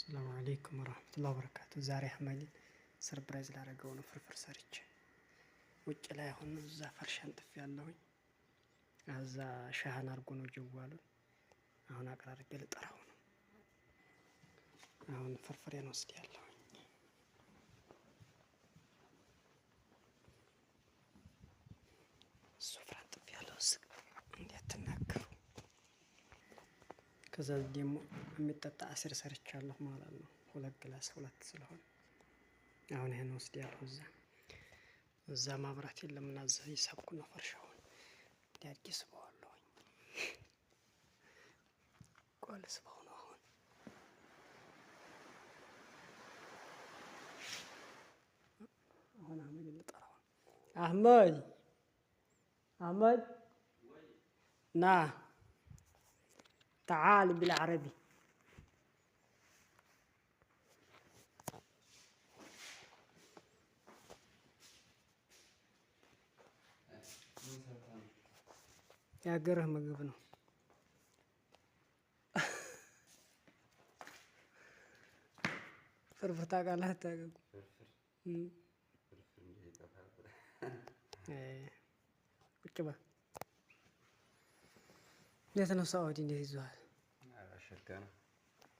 السلام عليكم ورحمة الله وبركاته። ዛሬ አህመድን surprise ላደረገው ነው ፍርፍር ሰርቼ ውጭ ላይ አሁን እዛ ፈርሻ አንጥፌ ያለሁኝ እዛ ሻህን አድርጎ ነው ጀዋሉን አሁን አቅራርቤ ልጠራው ነው። አሁን ፍርፍሬን ወስድ ያለሁኝ ሱፍራ አንጥፌ ያለሁ እንዲያትናገሩ። ከዛ ደግሞ የሚጠጣ عصير ሰርቻለሁ ማለት ነው። ሁለት glass ሁለት ስለሆነ አሁን ይሄን ወስድ ያለሁ እዛ እዛ ማብራት የለም እና እዛ ይሳብኩ ነው ፈርሻውን እንዲያድግ ስበዋለሁኝ። ቆል ስበው ነው አሁን አሁን አህመድ ልጠራው ነው። አህመድ አህመድ ና تعال بالعربي። የሀገርህ ምግብ ነው። ፍርፍር ታውቃለህ? አታውቅም? ቁጭ በል። እንዴት ነው ሳዑዲ? እንዴት ይዞሃል?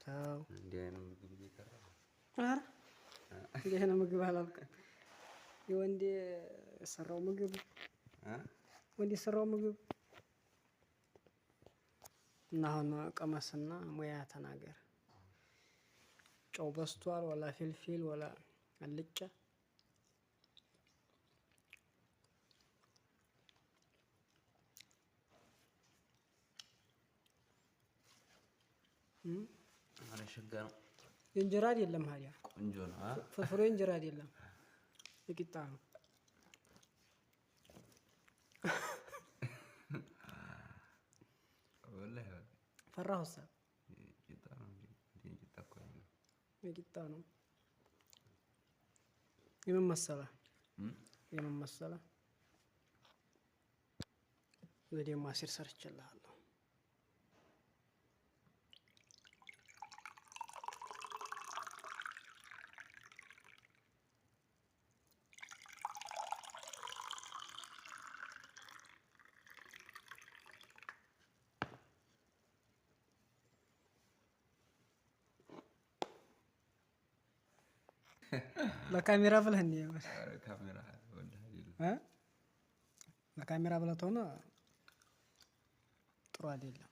ተው፣ እንዲህ አይነት ምግብ እየቀረበ ኧረ እንዲህ አይነት ምግብ አላውቅም። የወንድ የሰራው ምግብ ወንድ የሰራው ምግብ እና አሁን ቅመስና ሙያ ተናገር። ጨው በዝቷል ወላ فلفل ወላ አልጫ? ኧረ ሸጋ ነው። የእንጀራ አይደለም ታዲያ ቆንጆ ነው። ፍርፍሩ የእንጀራ አይደለም የቂጣ ነው። ወላሂ ፈራሁ እሳ ቂጣ ነው እንጂ ቂጣ እኮ አይደለም። የቂጣ ነው። የምን መሰለህ የምን መሰለህ ደግሞ عصير ሰርቼልሃለሁ። ለካሜራ ብለህ እንደ ኧረ ካሜራ ወላሂ አይደለም። ለካሜራ ብለህ ተሆነ ጥሩ አይደለም።